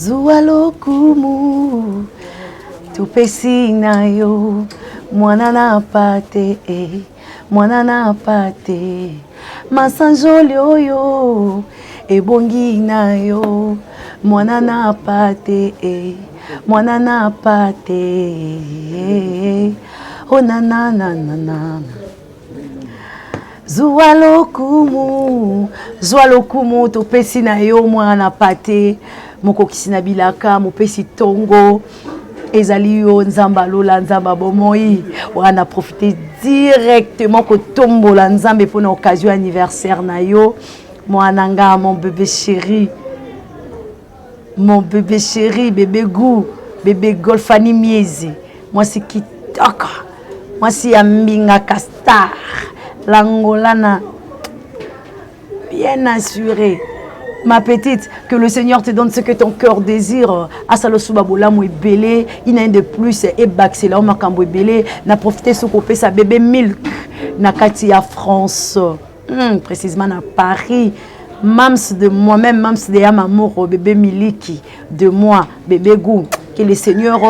Zua lokumu topesi na yo mwana na pate eh, mwana na pate masanjoli oyo ebongi na yo mwana na pate eh, mwana na pate eh, oh na na na na na Zua lokumu, zua lokumu, topesi na yo mwana pate, mokokisi na bilaka, mopesi tongo ezali yo nzambe alola nzambe bomoi wana profite directement kotombola nzambe mpo na occasion anniversaire na yo mwana nga mon bébé chéri Mon bébé chéri, bébé goût, bébé Golfani Miezi, mwasi kitoko, mwasi ya mbinga star, l'Angolana, bien assuré. Ma petite, que le Seigneur te donne ce que ton cœur désire. Asalo suba bolamu ebele, ina de plus et baxela makambo ebele, na profiter soko pesa bébé milk na kati ya France. Précisément à Paris. Mams de moi-même, Mams de Yamamoro, bébé Miliki, de moi, bébé Gou. Que le Seigneur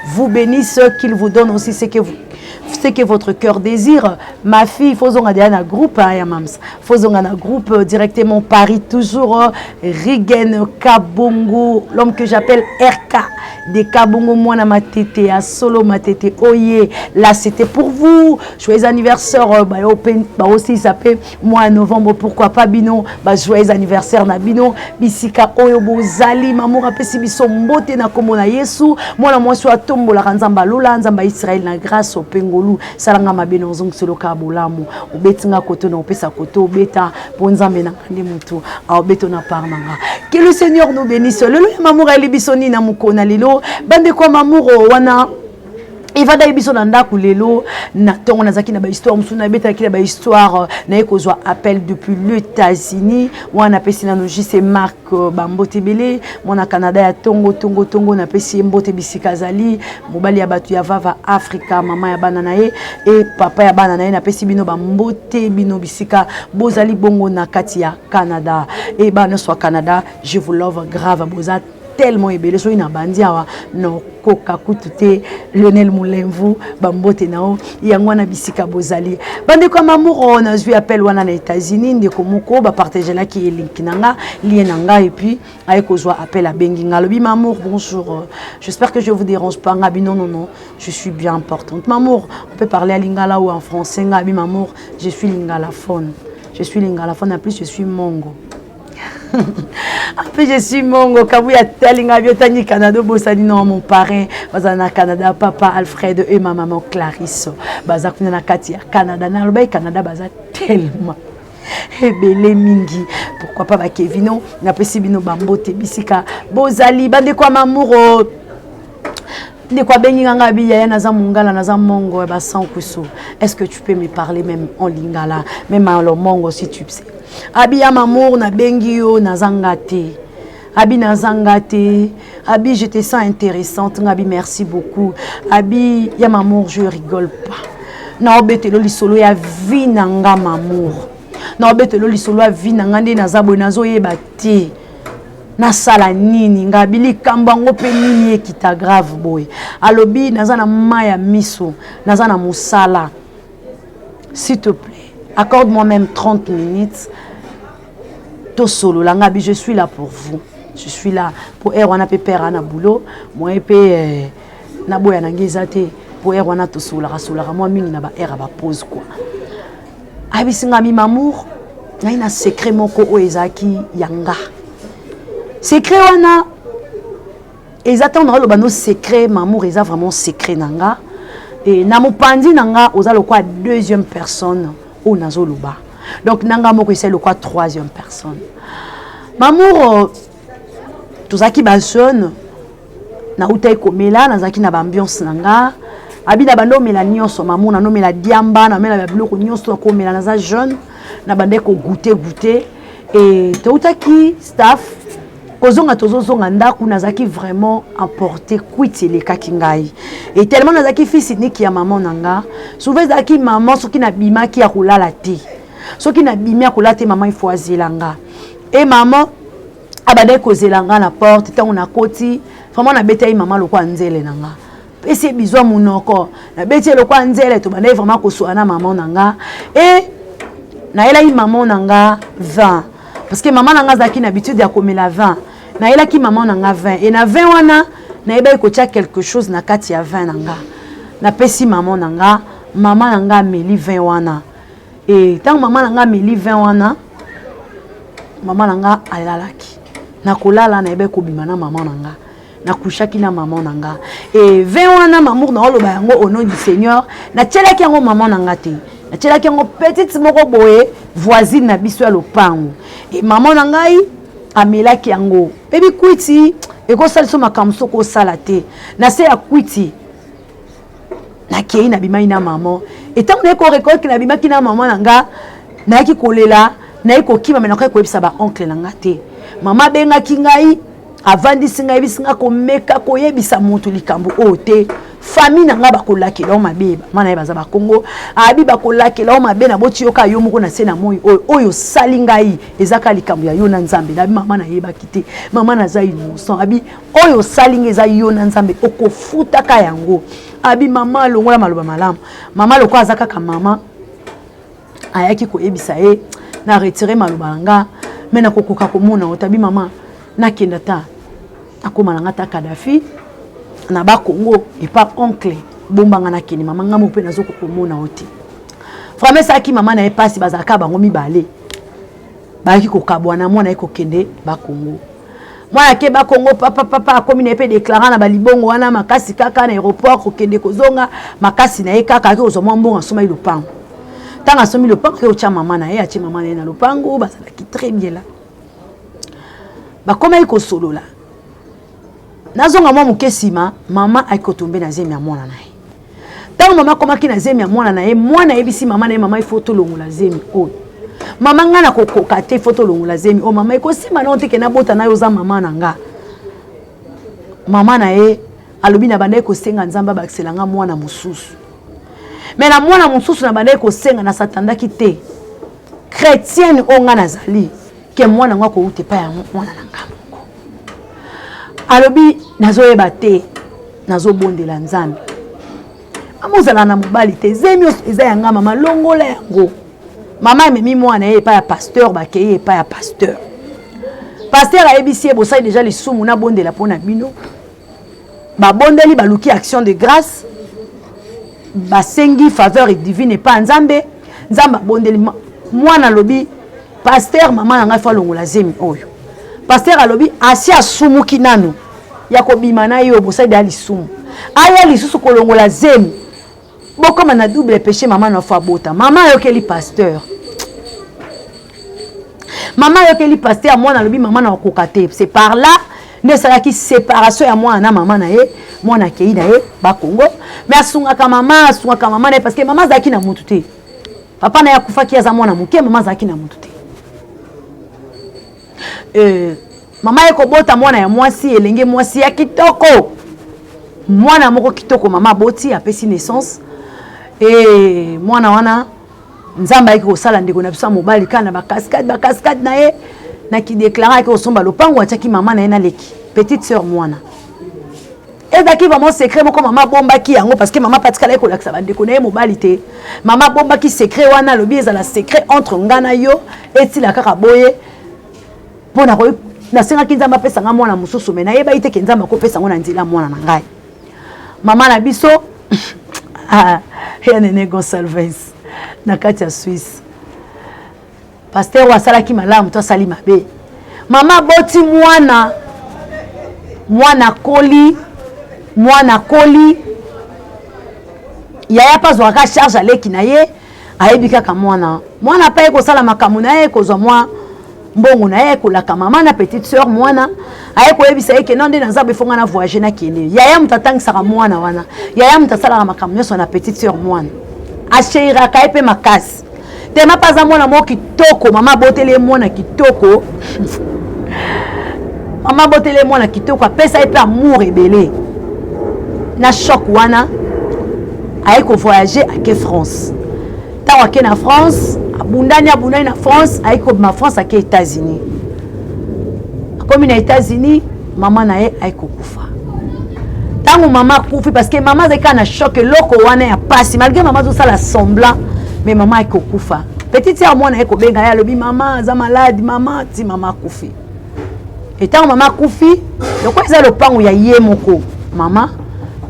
vous bénisse, qu'il vous donne aussi ce que vous ce que votre cœur désire. Ma fille, faisons un groupe, hein, ya Mams. Faisons un groupe euh, directement Paris, toujours euh, Rigen Kabongo, l'homme que j'appelle RK. De Kabongo, moi, na matete, à solo matete, oye. Là, c'était pour vous. Joyeux anniversaire, euh, bah, open, bah, aussi, ça peut, mois novembre, pourquoi pas, bino, bah, joyeux anniversaire, na bino, bisika oyo bozali, mamour apesi biso mbote na kombo na Yesu, mwana mwasi oyo atombolaka Nzambe alola, Nzambe ya Israël na grâce opengolu, salanga mabe na ozongiselo bolamu, obeti nga koto na opesa koto obeta po Nzambe na nga nde motu aobeto na part na nga. Que le Seigneur nous bénisse. Lelo ya mamour ayeli biso nini na mokona lelo, bandeko ya mamour wana evandaki biso na ndako lelo na ntongo nazalaki na bahistoire mosusu nabetalaki na bahistoire naye kozwa appel depuis le États-Unis wana napesi nano jc Mark bambote ebele mwana Canada ya ntongo ntongo ntongo napesi ye mbote bisika azali mobali ya bato ya vava Afrika mama ya bana na ye e papa ya bana na ye napesi bino bambote bino bisika bozali bongo na kati ya Canada e bana nyonso ya Canada, je vous love grave, boza tellement ebele soki na bandi awa nokoka kutu te. Lionel Mulemvu, bambote na yo yango wana bisika bozali bandeko ya mamour. Nazwi appel wana na États-Unis, ndeko moko bapartagelaki ye link na nga, lien na nga, et puis aye kozwa appel, abengi nga, alobi: "Mamour, bonjour, j'espère que je vous dérange pas." Nga bi: "Non, non, non, je suis bien importante." "Mamour, on peut parler à lingala ou en français?" Nga bi: "Mamour, je suis lingalaphone, je suis lingalaphone, en plus je suis mongo." Après, je suis mongo. Kabuya talinga biotani Canada bosani non mon parrain baza na Canada, papa Alfred et ma maman Clarisse baza kuna na kati ya Canada. Nalobaki Canada baza tellement ebele mingi, pourquoi pas bakevino. Napesi bino bambote bisika bozali bandeko ya mamour. Ndeko abengi nga abi: "Yaya, naza mongala, naza mongo ya basankusu, est-ce que tu peux me parler même en lingala, même en lomongo si tu sais?" Abi: "Ya mamour, nabengi yo, naza nga te." Abi: "Naza nga te." Abi: "Je te sens intéressante." Nga abi: "Merci beaucoup." Abi: "Ya mamour, je rigole pas, naobetelo lisolo ya vie na nga. Mamour, naobetelo lisolo ya vie na nga nde naza boye, nazoyeba te nasala nini." Nga abi: "Likambo yango mpe nini ekita grave boye?" Alobi: "Naza na mai ya miso, naza na mosala, s'il te plaît, accorde-moi même 30 minutes tosolola." Nga abi: "Je suis là pour vous, je suis là po heure wana mpe père na boulot moye mpe eh, naboya na ngai eza te po heure wana tosololaka sololaka mwa mingi na baheure ya bapause quoi." Ayebisi nga mi: "Mamour, ngai na secret moko oyo ezalaki ya nga. Secret wana eza ntango nakoloba no secret, mamour, eza vraiment secret na nga e na mopanzi na nga oza lokwa deuxième personne oyo nazoloba, donc na nga moko esali lokwa troisième personne. Mamour, tozalaki bajeune, nautaki komela, nazalaki na baambiance na nga." Abi: "Na banda omela nyonso, mamour, nanomela diamba, namela babiloko nyonso nakomela, naza jeune, na bandaki kogoûter goûter e toutaki staff kozonga, tozozonga ndako, nazalaki vraiment emporté, kwiti elekaki ngai e tellement nazalaki fils unique ya mama na nga. Souvent ezalaki mama, soki nabimaki ya kolala te, soki nabimi ya kolala te, mama ifo azela nga e mama Abandaki kozela nga na porte. Ntango nakoti, vraiment nabetaki mama lokola nzele na nga, pesi ye bizwa monoko, nabeti ye lokola nzele. Tobandaki vraiment koswana na mama na nga. E nayelaki mama na nga vin, parce que mama na nga azalaki na habitude ya komela vin. Nayelaki mama na nga vin, e na vin wana nayebaki kotia quelque chose na kati ya vin na nga. Napesi mama na nga, mama na nga ameli vin wana. E ntango mama na nga ameli vin wana, mama na nga alalaki. Na kolala, nayebaki kobima na mama na nga, nakushaki na mama na nga. E vin wana, mamour, na oloba yango au nom du Seigneur, natielaki yango mama na nga te, natielaki yango petite moko boye, voisine na biso ya lopango. E mama na ngai amelaki yango. Ebi kwiti ekosala biso makambo soki osala te na se ya kwiti. Nakei, nabimaki na mama. Etango naye korekoke, nabimaki na mama na nga, nayaki kolela, naye kokima, me nakoki koyebisa baoncle na nga te. Mama abengaki ngai, avandisi ngai, ayebisi ngai komeka koyebisa moto likambo oyo te, famille na ngai bakolakela yo mabe. Mama na ye baza Bakongo, abi bakolakela yo mabe. Naboti yoka yo moko na se na moi oyo, oyo osali ngai eza kaka likambo ya yo na Nzambe. Nabi mama, nayebaki te, mama, naza innocent. Abi oyo osali ngai eza yo na Nzambe, okofutaka yango. Abi mama alongola maloba malamu. Mama lokola aza kaka mama, ayaki koyebisa ye na retire maloba na nga, me nakokoka komona yo tabi. Mama nakenda ta akóma na nga ta Kadafi na Bakongo epa oncle, bombanga nakende. Mama, nga moko mpe nazokoka komona yo te. Vraiment esalaki mama na ye mpasi. Bazalaka bango mibale, bayaki kokabwana. Mwana ye kokende Bakongo, mwana ake Bakongo, papa papa akomi na ye mpe déclarant na balibongo wana makasi kaka na aéroport, kokende kozonga makasi na ye kaka. Ake kozwa mwa mbongo, asomaki lopango. Ntango asombi lopango, ake kotya mama na ye, atie mama na ye na lopango. Bazalaki très bien là, bakomaki kosolola. Nazonga mwa moke nsima, mama ayaki kotombe na zemi ya mwana na ye. Ntango mama akomaki na zemi ya mwana na ye, mwana ayebisi mama na ye: "Mama, ifo tolongola zemi oyo. Mama, ngai nakokoka te, ifo tolongola zemi oyo. Mama, ekosimba nao te ke nabota na yo, oza mama na nga." Mama na ye alobi: "Na bandaki kosenga Nzambe abakisela nga mwana mosusu, me na mwana mosusu na bandaki kosenga, nasatandaki te chrétienne oyo ngai nazali, ke mwana yango akouta epai ya mwana na nga moko." Alobi: "Nazoyeba te, nazobondela Nzambe." Mama, ozala na mobali te, zemi eza ya nga. Mama, longola yango. Mama amemi mwana ye epai ya pasteur. Bakei epai ya pasteur, pasteur ayebisi ye: "Bosali déjà lisumu, nabondela mpo na bino." Babondeli, baluki action de grâce, basengi faveur divine epai ya Nzambe. Nzambe abondeli mwana, alobi: "Pasteur, mama na ngai fo alongola zemi oyo." Pasteur alobi: "Asi asumuki nanu ya kobima na yo, bosali ya lisumu, aya lisusu kolongola zemi, bokoma na double péché. Mama na fo abota." Mama ayokeli pasteur, mama ayokeli pasteur. Mwana alobi: "Mama, na okoka te." C'est par là nde esalaki séparation ya mwana na mama na ye. Mwana akei na ye Bakongo, mais asungaka mama, asungaka mama na ye, parce que mama azalaki na motu te. Papa na ye akufaki, aza mwana moke, mama azalaki na motu te. Mama ye kobota mwana ya mwasi, elenge mwasi ya kitoko, mwana moko kitoko. Mama aboti, apesi naissance. E mwana wana, Nzambe ayaki kosala, ndeko na biso ya mobali kaka na bacascade, bacascade na ye nakidéclarer, ayaki kosomba lopango, atiaki mama na ye na leki, petite sœur mwana. Ezalaki vraiment secret moko mama abombaki yango, parce que mama patikala ye kolakisa bandeko na ye mobali te. Mama abombaki secret wana, alobi ezala secret entre nga na yo, etila kaka boye. Mpo na nasengaki Nzambe apesa nga mwana mosusu, me nayebaki te ke Nzambe akopesa ngo na nzela mwana na ngai. Mama na biso ya Nene Gonsalves na kati ya Swisse, pasteur oyo asalaki malamu to asali mabe, mama aboti mwana, mwana akoli, mwana akoli. Yaya mpe azwaka charge, aleki na ye, ayebi kaka mwana. Mwana mpe aye kosala makambo na ye, kozwa mwa mbongo na ye, kolaka mama na petite sœur. Mwana aye koyebisa ye ke non, nde naza befonga na voyage, nakende. Yaya moto atangisaka mwana wana, yaya moto asalaka makambo nyonso na petite sœur. Mwana asheiraka ye mpe makasi tema, mpe aza mwana moko kitoko. Mama aboteli ye mwana kitoko, mama aboteli ye mwana kitoko, apesa ye mpe amour ebele. Na choc wana, aye kovoyage, ake France. Ntango ake na France, abundani, abundani na France, ayeki kobima France, ake États-Unis. Akomi na États-Unis, mama na ye aye kokufa. Ntango mama akufi, parce que mama azalaki kaka na choc, eloko wana ya pasi, malgré mama azosala semblant, mais mama aye kokufa. Petite sœur mwana aye kobenga ye, alobi mama aza malade, mama ti mama akufi. Et ntango mama akufi, lokola eza lopango ya ye moko mama,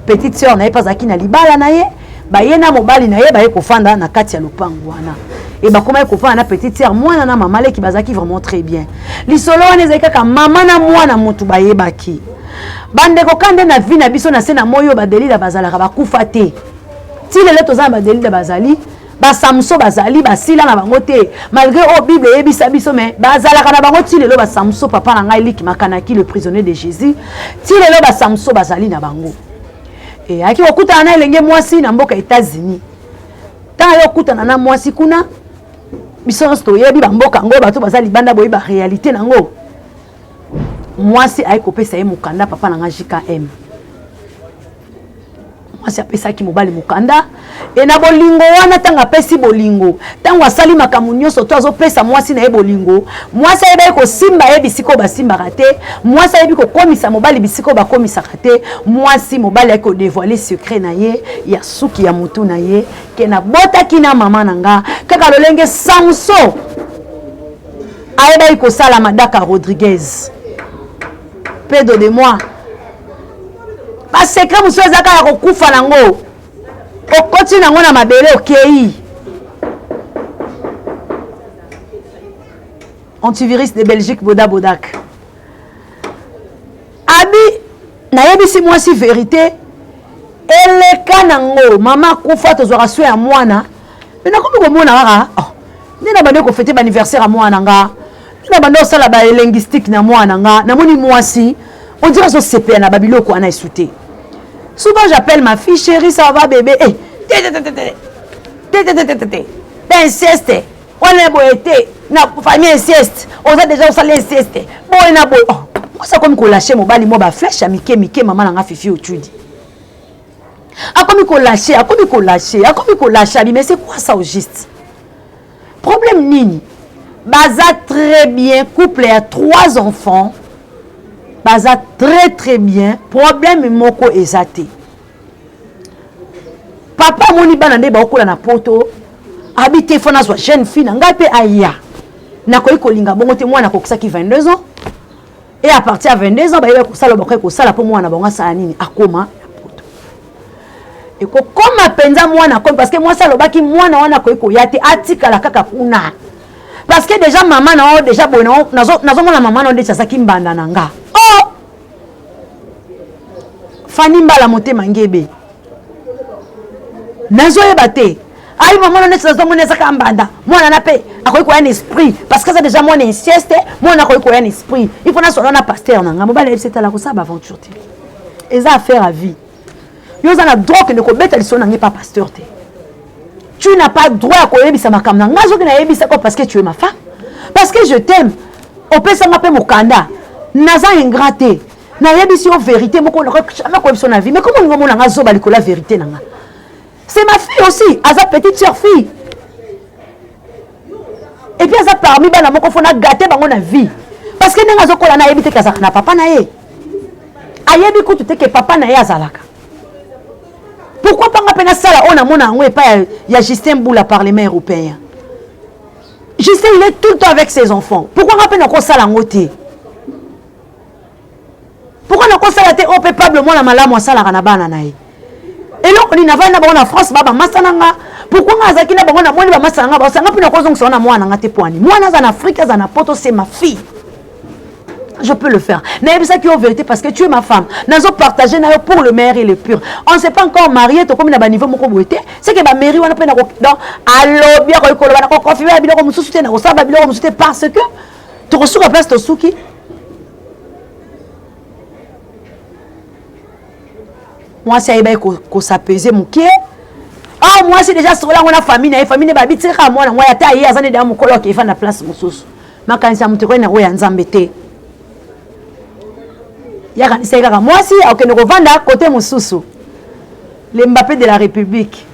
petite sœur na ye mpe azalaki na libala na ye, baye na mobali na ye baye kofanda na kati ya lopango wana. E bakomaki kofanda na petite sœur mwana na mama leki, bazalaki vraiment très bien. Lisolo wana ezalaki kaka mama na mwana motu bayebaki. Bandeko, ka nde na vie na biso na se na moi oyo, badelila bazalaka bakufa te. Ti lelo toza na badelila, bazali basamso, bazali basila na bango te, malgré oyo Bible eyebisa biso, mais bazalaka na bango ti lelo basamso. Papa na ngai Liki Makanaki, le prisonnier de Jésus, ti lelo basamso bazali na bango. E ayaki kokutana na elenge mwasi na mboka États-Unis. Ntango aye kokutana na mwasi kuna, biso nyonso toyebi bamboka yango, bato baza libanda boyebi baréalité nango. Mwasi aye kopesa ye mokanda. Papa na nga JKM, mwasi apesaki mobali mokanda. E na bolingo wana, ntango apesi bolingo, ntango asali makambo nyonso to azopesa mwasi na ye bolingo, mwasi ayebaki kosimba ye bisika oyo basimbaka te, mwasi ayebi kokomisa mobali bisika oyo bakomisaka te. Mwasi mobali ayaki kodévoiler secret na ye ya suki ya motu na ye, ke nabotaki na mama na nga, kaka lolenge Samson ayebaki kosala Madaka Rodriguez. Pedro de moi, basecret mosusu eza kaka kokufa nango, okoti nango na mabele, okei. Antivirus de Belgique, boda bodak abi nayebisi mwasi vérité eleka nango. Mama akufa, tozwaka soin ya mwana, me nakomi komona kaka, oh, nde na bandi kofêter baanniversaire ya mwana nga, nde na bandi kosala baelengistique na mwana nga, namoni mwasi on dirait azosepela na babiloko wana esu te. Souvent j'appelle ma fille: «Chérie, ça va bébé?» Eh, te te te te te te te te te te, inceste wana boye te na famille, inceste oza déjà osala inceste boye na boye. Oh, mwasi akomi kolâcher mobali mwa baflèche ya mike mike. Mama na nga Fifi Otudi akomi kolâcher, akomi kolâcher, akomi kolâcher. Abi: «Mais c'est quoi ça au juste? Problème nini?» Baza très bien, couple ya trois enfants, baza très très bien, problème moko eza te. Papa amoni bana nde baokola na poto, abi te, fo nazwa jeune fille na ngai mpe aya. Nakoki kolinga bongo te. Mwana akokisaki 22 ans, et à partir ya 22 ans bayebi kosala, bakoki kosala mpo mwana bango asala nini, akóma na poto. Ekokóma mpenza mwana akomi, parce que mwasi alobaki mwana wana akoki koya te, atikala kaka kuna, parce que déjà mama na oyo déjà boye, nazomona mama na oyo ndeti azalaki mbanda na nga. Oh, Fani Mbala, motema ngebe, nazoyeba te. Ayi, mama na neti nazomona ezaka mbanda, mwana na mpe akoki koya na esprit, parce que aza déjà mwana inceste. Mwana akoki koya na esprit, il faut nasola na pasteur na nga. Mobali ayebisi: «Etala, kosala baaventure te, eza affaire à vie. Yo oza na droit okende kobeta lisolo na ngai pa pasteur te. Tu n'as pas droit ya koyebisa makambo na ngai. Soki nayebisaka, parce que tu es ma femme, parce que je t'aime, opesanga mpe mokanda, naza ingrat te. Nayebisi yo vérité moko jamais koyebisa na vie. Mais comment olingo omona nga zoba likolo ya vérité na nga? C'est ma fille aussi, aza petite sœur fille, et puis aza parmi bana moko fo nagâter bango na vie, parce que ndenge azokola, nayebi te ke azalaka na papa na ye, ayebi kutu te ke papa na ye azalaka. Pourquoi panga mpe nasala oyo namona yango epai ya Justin Boula, Parlement européen? Justin, il est tout le temps avec ses enfants. Pourquoi nga mpe nakosala yango te? Pourquoi nakosala te oyo mpe Pablo mwana malamu asalaka na bana na ye? Eloko nini? Navandi na bango na France, ba bamasa na nga. Pourquoi nga azalaki na bango, namoni bamasa na nga basanga mpe nakozongisa wana mwana nga te? Poani mwana aza na Afrique, aza na poto, c'est ma fille, je peux le faire. Nayebisaki yo vérité parce que tu es ma femme, nazopartage na yo pour le meilleur et le pire. On s'est pas encore marié, tokomi na baniveau moko boye te. C'est que bamairie wana mpe, donc alobi akoki koloba, nakoconfirme ya biloko mosusu te, nakosala babiloko mosusu te, parce que tokosuka place tosuki. Mwasi ayebaki kosapese moke. Ah, mwasi déjà sokola yango na famille na ye. Famille ne babi tika mwana ngo ata ye aza nde mokolo akefanda na place mosusu. Makanisi ya moto ekoyi na oyo ya Nzambe te. Yakanisaki kaka mwasi akokende kovanda kote mosusu. Le Mbappé de la République,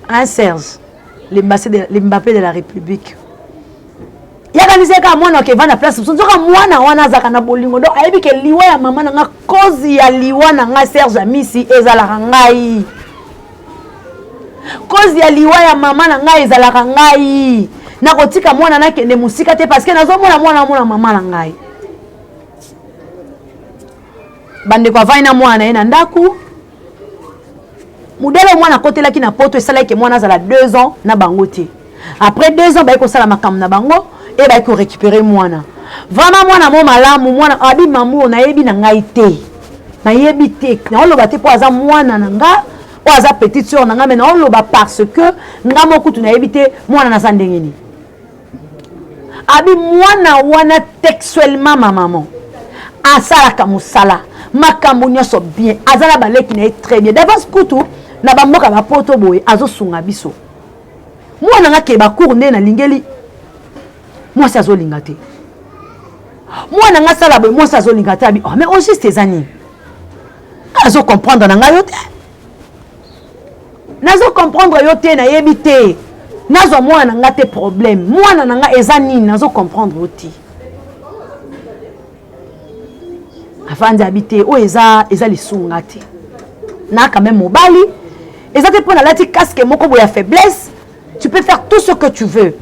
hein, Serge, le Mbappé de la République. Yakanisi kaka mwana akeva na place mosusu, nzoka mwana wana azalaka na bolingo, donc ayebi ke liwa ya mama na nga, cause ya liwa na nga Serge Amisi ezalaka ngai, cause ya liwa ya mama na ngai ezalaka ngai. Nakotika mwana nakende mosika te parce que nazomona mwana amona mama na ngai. Bandeko, avandi na mwana na ye na ndako. Modele mwana akotelaki na poto, esalaki mwana azala 2 ans na bango te. Après 2 ans, baye kosala makambo na bango e baye korécupérer mwana. Vraiment mwana mo malamu. Mwana abi mamu, nayebi na ngai te, nayebi te, naoloba te mpo aza mwana na nga oyo aza petite sœur na nga, mais naoloba parce que nga moko kutu nayebi te mwana naza ndenge nini. Abi mwana wana textuellement, ma maman asalaka mosala, makambo nyonso bien, aza na baleki na ye très bien d'avance. Kutu na bamboka bapoto boye azosunga biso. Mwana nga ke bacours nde nalingeli, mwasi azolinga te. Mwana nga asala boye, mwasi azolinga te. Abi oh, mais au juste eza nini? Azocomprendre na ngai yo te, nazocomprendre yo te, nayebi te, nazwa mwana na nga te, problème mwana na nga eza nini? Nazocomprendre yo te. Afandi, abi te, oyo eza lisunga te na quand même mobali eza te mpo nalati casque moko boye ya faiblesse, tu peux faire tout ce que tu veux,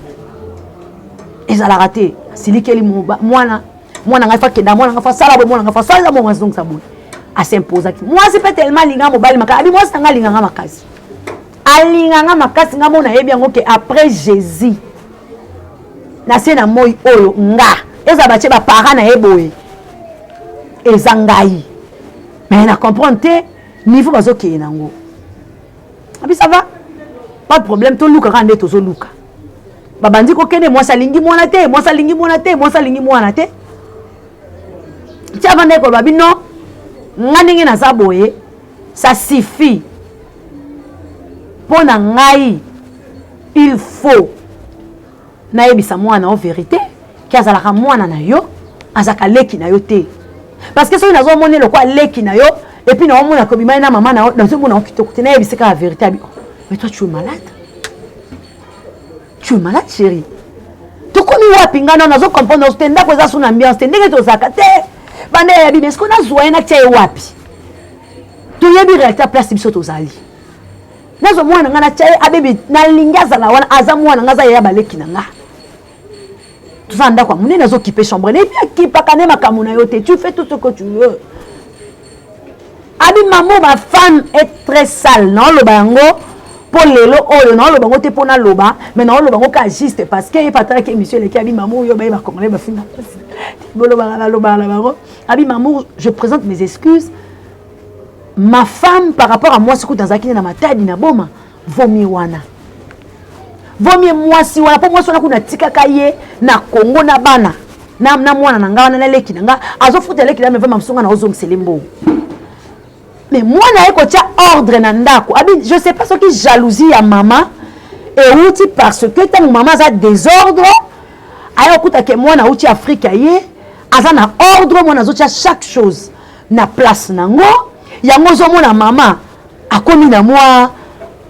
ezalaka te. Asilikeli mwana. Mwana ngai fa kenda, mwana ngai fa sala boye, mwana ngai fa sala boye, azongisa boye, asimposaki mwasi mpe tellement alinga mobali makasi. Abi mwasi na ngai alinganga makasi, alinganga makasi. Nga mo nayebi yango ke après Jésus na se na moi oyo nga eza batie baparent na ye boye, eza ngai. Mais na comprendre te niveau bazokende nango. Abi ça va, pas de problème, toluka kaka nde tozoluka. Babandi kokende, mwasi alingi mwana te, mwasi alingi mwana te, mwasi alingi mwana te. Ti avanda ekoloba bino nga ndenge naza boye, ça suffit mpo na ngai, il faut nayebisa mwana o vérité ke azalaka mwana na yo, azalaka leki na yo te, parce que soki nazomona eloko leki na yo et puis naomona kobima ye na mama na yo, nazomona yo kitoko te. Nayebisi kaka vérité. Abi oh, mais toi tu es malade, tu es malade chérie, tokomi wapi? Ngai nano nazocomprendre te, ndako eza so na ambiance te ndenge tozalaka te. Banda ya bibi eske nazwa ye, natia ye wapi? Toyebi réalité ya place biso tozali. Nazwa mwana ngai, natia ye, abebi nalingi azala wana, aza mwana ngai, aza yaya baleki na nga, toza na ndako ya monene, azokipe chambre na epi akipaka nde makambo na yo te, tu fais tout ce que tu veux. Abi mamo, ma femme est très sale. Naoloba yango mpo lelo oyo naoloba yango te mpo naloba, mais naoloba yango ka juste parce que ye patalaki émission eleki. Abi mamo oyo baye bacongolais bafinga, bolobaka balobaka na bango. Abi mamo, je présente mes excuses, ma femme par rapport à mwasi kutu azalaki nde na Matadi na Boma, vomi wana vomie mwasi wana, mpo mwasi wana kuna atikaka ye na Kongo na bana na mwana na nga wana na leki na nga, azofuta leki na me vraimen mosunga na ozongisele mbongo, mais mwana ye kotia ordre na ndako. Abi je sais pas soki jalousie ya mama euti, parce que ntango mama aza désordre, aya kokutake mwana auti Afrique, ye aza na ordre, mwana azotia chaque chose na place nango. Yango ozomona mama akomi na mwa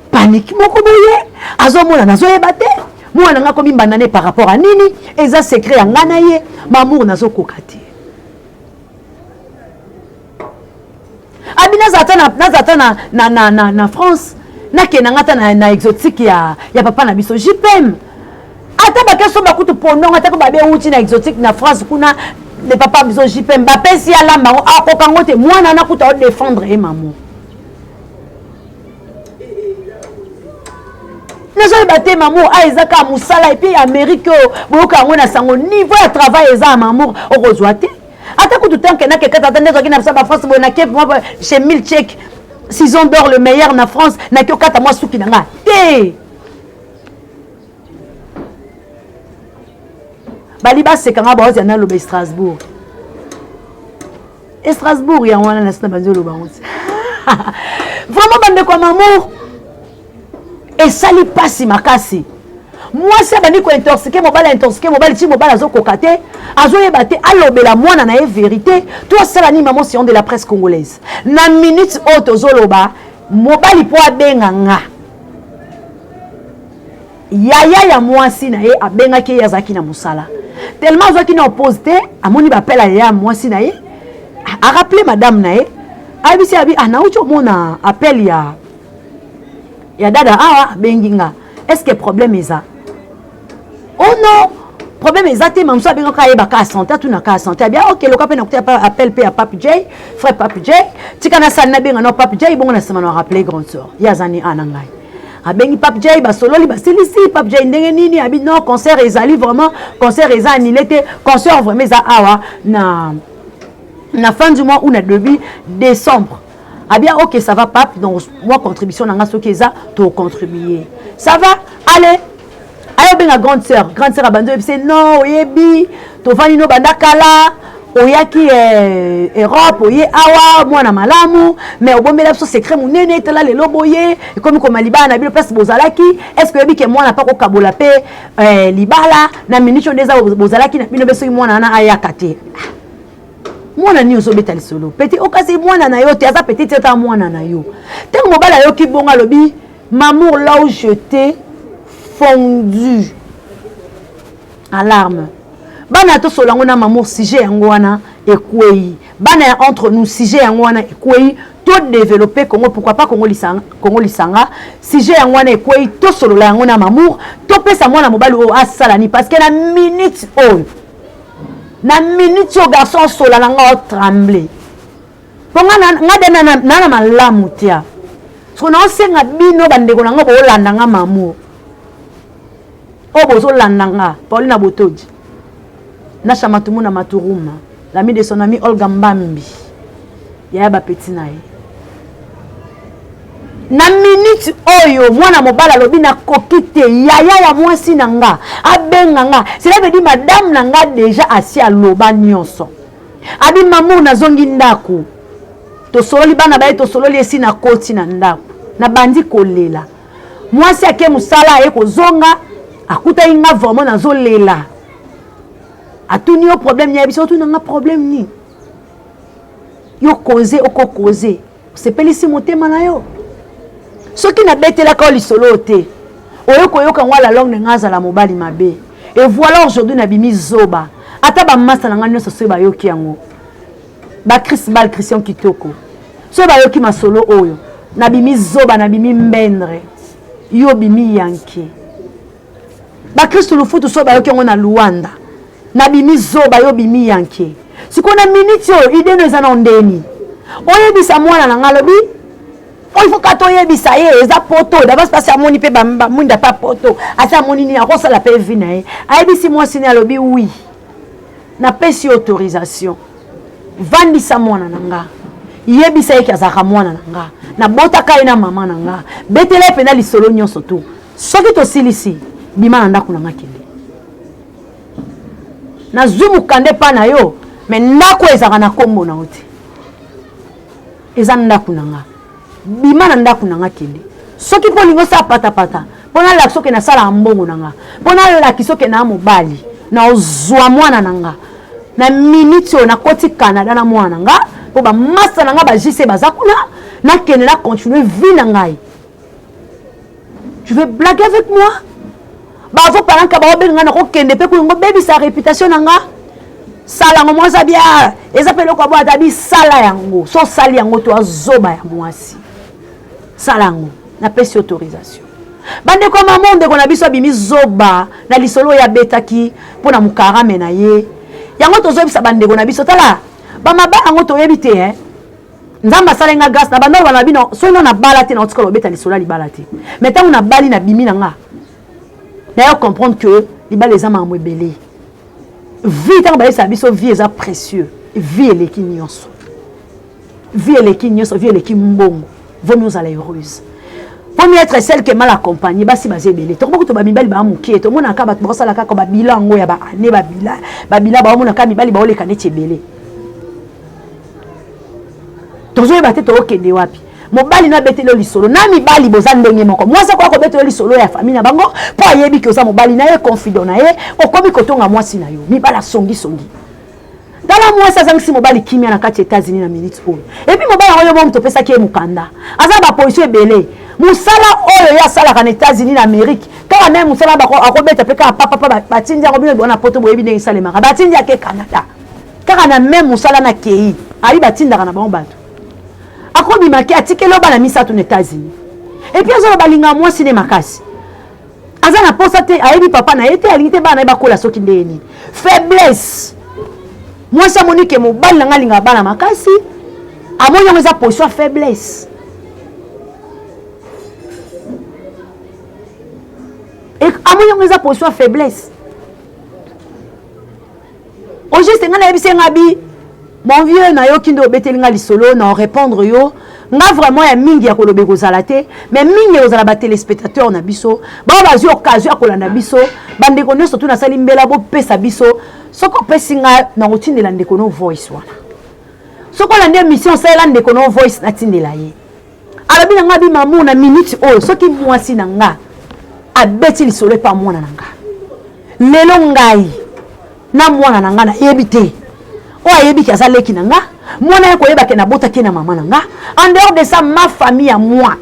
panique moko boye, azomona nazoyeba te mwana nga akomi mbanda ne par rapport à nini. Eza secret ya nga na ye, mamour, nazokoka te. Abi nazala ata na France, nakende nga ata na exotique ya papa na biso JPM, ata bakeso bakutu pondongo, atako babe euti na exotique na France kuna de papa biso JPM, bapesi alamba yango, akoka ngo te. Mwana wana kuta odéfendre ye. Mamo, nazoyeba te mamour, a eza kaka mosala. Et puis Amérique oyo boyoka yango na sango, niveau ya travail eza ya mamour, okozwa te ata kutu tanke nakekata ata nde ezwaki na biso bafrance boye, nake mwa chez Mille Check Saison d'or, le meilleur na France, naki okata mwa suki na nga te. Bali baseka nga, baozia naloba Strasbourg, Strasbourg yango wana nasi na banzi oloba yango ti. Vraiment bandeko ya mamour, esali mpasi makasi. Mwasi abandi kointoxiquer mobali, aintoxiquer mobali ti mobali azokoka te, azoyeba te alobela mwana na ye vérité to asala nini. Mamo Sion de la presse congolaise, na minute oyo tozoloba, mobali mpo abenga nga, yaya ya mwasi na ye abengaki ye, azalaki na mosala. Tellement azwaki na oppose te, amoni bapela ya mwasi na ye, arappele madame na ye, ayebisi abi ah, nauti omona appel ya ya dada awa abengi nga, est ce que problème eza? Oh non, problème eza te. Mamosu abengaka, ayebaka ya santé, atunaka ya santé, abia ok, loka mpe nakuti appel mpe ya Pape J, frère Pape J, tika nasali nabenga no Pape J. Bongo na nsima na rappeler grande sœur, ye aza ni a na ngai, abengi Pape J, basololi, basilisi. Pape J ndenge nini? Abi non, concert ezali vraiment, concert eza annulé te, concert vraiment eza awa na fin du mois ou na début décembre. Abia ok, ça va pape, donc moi contribution na nga soki eza tocontribue, ça va. Allez, ayobenga grande sœur, grande sœur abandi oyebise non, oyebi tovandi no banda kala, oyaki Europe, oye awa mwana malamu, mais obombela biso secret monene. Etala lelo boye ekomi koma libala na bino, place bozalaki. Est ce que oyebi ke mwana mpa kokabola mpe libala na minute oyo nde eza bozalaki na bino mpe? Soki mwana wana ayaka te, mwana nini ozobeta lisolo? Petit okasi mwana na yo te, aza petit te, ata mwana na yo. Ntango mobali ayoki bongo, alobi mamour, là où j'étais fondu alarme. Bana tosola yango na mamour, sujet yango wana ekwei. Bana ya entre nous, sujet yango wana ekwei, todéveloppe Congo, pourquoi pas Congo Lisanga, Congo Lisanga, sujet yango wana ekwei, tosolola yango na mamour, topesa mwana mobali oyo asala nini? Parce que na minute oyo, na minute oyo, garçon osola na nga otremble, mpo nga de na na malamu tia. Soko naosenga bino bandeko na nga boolanda nga, mamour oyo bozolanda nga, Paulina Botodi na Chamatumu na Maturuma, l'ami de son ami Olga Mbambi, yaya bapeti na ye. Na minute oyo mwana mobali alobi nakoki te, yaya ya mwasi na nga abenga nga, cela veut dire madame na nga déjà asi aloba nyonso. Abi mamour, nazongi ndako, tosololi, bana baye, tosololi, esi nakoti na ndako, nabandi kolela. Mwasi ake mosala, aye kozonga, akutaki nga vraiment nazolela. Atuni yo problème, yebi biso, otuna nga problème nini? Yo koze okokoze, osepelisi motema na yo. Soki nabetelaka yo lisolo oyo te, oyo koyoka ngo ala longue nga azala mobali mabe. Et voilà, aujourd'hui nabimi zoba. Ata bamasa na nga nyonso soki bayoki yango, bachris bal Christian Kitoko, soki bayoki masolo oyo, nabimi zoba, nabimi mbendre, yo bimi yanke. Bakristu lufutu soki bayoki yango na Luanda, nabimi zoba, yo bimi yanke. Sikoyo na miniti oyo ideno eza na ndeni oyebisa mwana na nga, alobi oyo faut kaka toyebisa ye eza poto d'avance, mpasi amoni mpe bamwinda mpe poto, asi amoni nini akosala mpe vi na ye. Ayebisi mwasi ne, alobi oui, napesi yo autorisation, vandisa mwana na nga, yebisa ye ke azalaka mwana na nga, nabotaka ye na mama na nga, betela ye mpena lisolo nyonso tu. Soki tosilisi, bima na ndako na nga, kende. Nazwi mokanda epa na yo, me ndako ezalaka na nkombo na yo te, eza ndako na nga. Bima na ndako na nga, kende. Soki mpo olingi osala patapata mpo nalakisa oke nasalaka mbongo na nga, mpo nalakisa oke na mobali, na ozwa mwana na nga na minute oyo, nakoti Canada na mwana na nga, mpo bamasa na nga bajise baza kuna, nakende na continue vie na ngai. Tu veux blaguer avec moi? Bazopalanka, baobenga nga, nakokende mpe kulingo bebisa réputation na nga. Sala yango, mwasi abia eza mpe eloko abo ata bisala yango. So osali yango to azoba ya mwasi, sala yango, napesi autorisation. Bandeko ya mama, ndeko na biso abimi zoba na lisolo oyo abetaki mpo na mokarame na ye. Yango tozoyebisa bandeko na biso, tala bamabala yango toyebi te, eh? Nzambe asala nga grâce na banda oloba na bino, soki no nabala te, naotikala obeta lisolo ya libala te. Mais ntango nabali, nabimi na nga, nayo comprendre que libala eza makambo ebele. Vie, ntango bayebisaka biso vie eza précieux, vie eleki nyonso, vie eleki nyonso, vie eleki mbongo. Vaut mieux ozala heureuse, vaut mieux être celle que mal accompagnée. Basi baza ebele, tokomoki to bamibali baa mokie, tomonaka bato bakosala kaka babila yango ya baane, babila babila, baomonaka mibali baoleka neti ebele, tozoyeba te tookende wapi. Mobali no abeteli yo lisolo na mibali boza ndenge moko. Mwasi akoya kobetela yo lisolo ya famille na bango mpo ayebi ke oza mobali na ye, confident na ye, okomi kotonga mwasi na yo. Mibali asongisongi. Tala mwasi azangisi mobali kimia na kati ya États-Unis na minute oyo. Et puis mobali yango yo mo moto opesaki ye mokanda, aza na baposition ebele. Mosala oyo ye asalaka na États-Unis, na Amérique, kaka meme mosala akobeta mpe kaka papapa, batindi yango. Bino wana poto boyebi ndenge esalemaka. Batindi ake Canada kaka na meme mosala na kei ayi, batindaka na bango bato. Akobima ke atikeli oyo bana misato na États-Unis. Et puis azoloba alingaka mwasi ne makasi, aza na posa te, ayebi papa na ye te, alingi te bana na ye bakola soki ndenge nini. Faiblesse. Mwasi amoni ke mobali na ngai alingaka bana makasi, amoni yango eza position ya faiblesse. Amoni yango eza position ya faiblesse. Au juste, ngai nayebisi ye, nga bi mon vieux, nayoki nde obeteli nga lisolo na répondre yo. Nga vraiment ya mingi ya koloba ekozala te, mais mingi ekozala batéléspectateur na biso bao bazwi occasion ya kolanda biso. Bandeko nyonso tu nasali mbela, bopesa biso. Soki opesi nga, na kotindela ndeko no voice wana. Soki olandi émission, osalela ndeko no voice, natindela ye. Alobi na nga bi mamu, na minute oyo, soki mwasi na nga abeti lisolo epa mwana na nga lelo, ngai na mwana na nga nayebi te. Oyo ayebiki aza leki na nga, mwana ye koyeba ke nabotaki na mama na nga. En dehors de ça, ma famille ya moi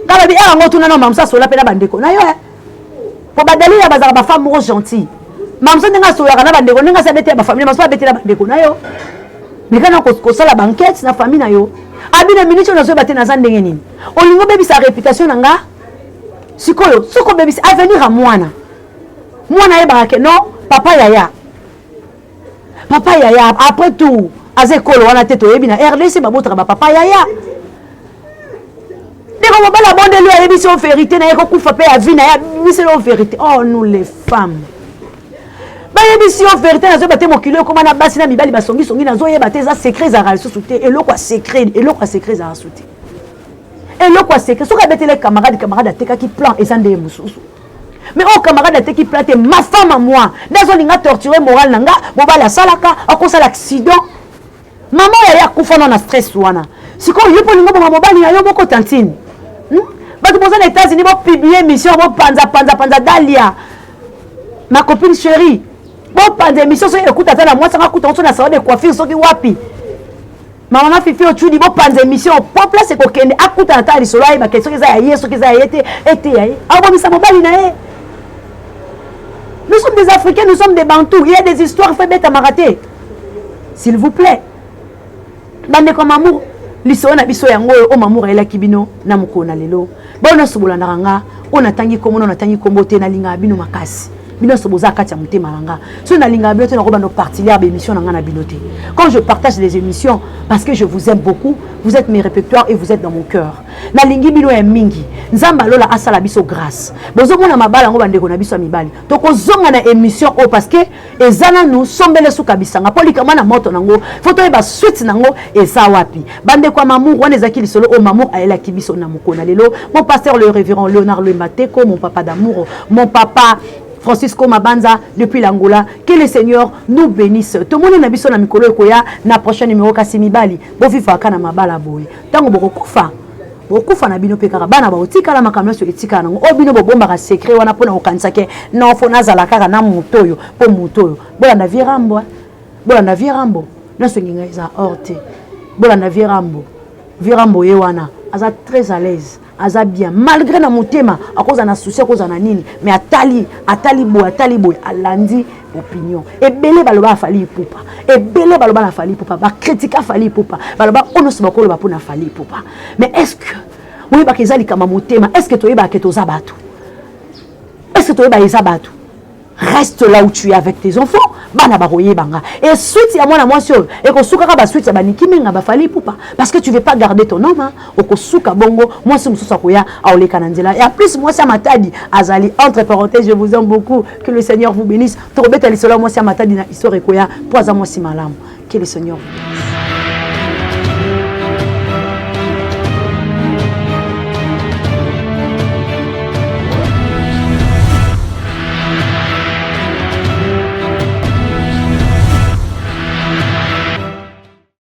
nga babi ere yango tuna na mamusa asola mpe na bandeko na yo, po badalila bazalaka bafemme moko gentille. Mamusa ndenge asololaka na bandeko, ndenge asi abetela bafamille, mamusa abetela bandeko na yo, meka na kosala bankete na famille na yo. Abi na minute oyo nazoyeba te naza ndenge nini. Olingi obebisa réputation na nga sikoyo. Soki obebisi avenir ya mwana, mwana ayebaka ke non, papa yaya, papa yaya. Après tout, aza ekolo wana te. Toyebi na RDC babotaka bapapa yaya. Ndeko mobali abondeli, ayebisi yo vérité na ye, kokufa mpe ya vie na ye, abimiseli yo vérité. Oh, nous les femmes, bayebisi yo vérité, nazoyeba te. Mokili ekóma na basi na mibali basongisongi, nazoyeba te. Eza secret, ezalaka lisusu te. Eloko ya secret, eloko ya secret ezalaka su te. Eloko ya secret, soki abetele camarade, camarade atekaki plan, eza ndeye mosusu. Mais oyo camarade ateki plan te, ma femme à moi nde azolinga torturer moral na nga. Mobali asalaka, akosala accident, mama oyo aye akufa na stress wana. Sikoyo yo mpo olingi obonga mobali na yo moko. Tantine, Bato boza na États-Unis, bopublie émission, bopanza panza panza. Dalia, ma copine chérie, bopanza émission. Soki ekuta ata na mwasi anga, akuta so na salon de coiffure, soki wapi. Mama Fifi Ochudi, bopanza émission po place ekokende, akutana ata lisolo, ayebake soki eza ya ye, soki eza ya ye te, ete ya ye abomisa mobali na ye. Nous sommes des Africains, nous sommes des Bantous. Il y a des histoires, faut betamaka te, s'il vous plaît. Bandeko Mamour, lisolo na biso yango oyo oyo Mamour ayelaki bino na mokolo na lelo. Bao nyonso bolandaka nga, oyo natangi kombo, no natangi kombo te, nalingaka bino makasi. Bino nyonso boza kati ya motema na nga. Soki nalingaka bino te, nakobanda particulière baémission na nga na bino te. Quand je partage les émissions, parce que je vous aime beaucoup, vous êtes mes répertoires et vous êtes dans mon cœur. Nalingi bino ya mingi. Nzambe alola asala biso grâce. Bozomona mabala yango, bandeko na biso ya mibali, tokozonga na émission oyo parce que eza nanu sombele suka bisanga mpo likama na moto nango, fo toyeba suite nango eza wapi. Bandeko ya Mamour, wana ezalaki lisolo oyo Mamour ayelaki biso na mokolo na lelo. Mon pasteur le révérend Léonard Lemba Teko, mon papa d'amour, mon papa Francisco Mabanza depuis l'Angola, que le Seigneur nous bénisse. Tomoni na biso na mikolo ekoya na prochain numéro. Kasi mibali, bovivaka na mabala boye. Ntango bokokufa, bokufa na bino mpe kaka bana baotikala, makambo nyonso etikala nango. Oyo bino bobombaka secret wana mpona kokanisa ke non, fo nazala kaka na moto oyo mpo moto oyo. Bolanda vie Rambo, bolanda vie Rambo. Nyonso nginga eza or te. Bolanda vie Rambo. Vie Rambo ye wana aza très à l'aise, aza bien, malgré na motema akozala na souci, akozala na nini, mais atali, atali boye, atali boye, alandi opinion ebele. Baloba Fally Ipupa ebele, baloba na Fally Ipupa, bakritika Fally Ipupa, baloba oyo nyonso bakoloba mpona Fally Ipupa. Mais est ce que oyebaka eza likama motema? Est ce que toyebaka ke toza bato? Est ce que toyeba eza bato? Reste là où tu es avec tes enfants. Bana bakoyeba nga. Et suite ya mwana mwasi oyo ekosukaka basuite ya baniki menga baFally Ipupa, parce que tu veux pas garder ton homme, hein? Okosuka bongo, mwasi mosusu akoya, aoleka na nzela. Et en plus, mwasi ya Matadi azali entre parenthèses. Je vous aime beaucoup, que le Seigneur vous bénisse. Tokobeta lisolo ya mwasi ya Matadi na histoire ekoya, mpo aza mwasi malamu. Que le Seigneur vous bénisse.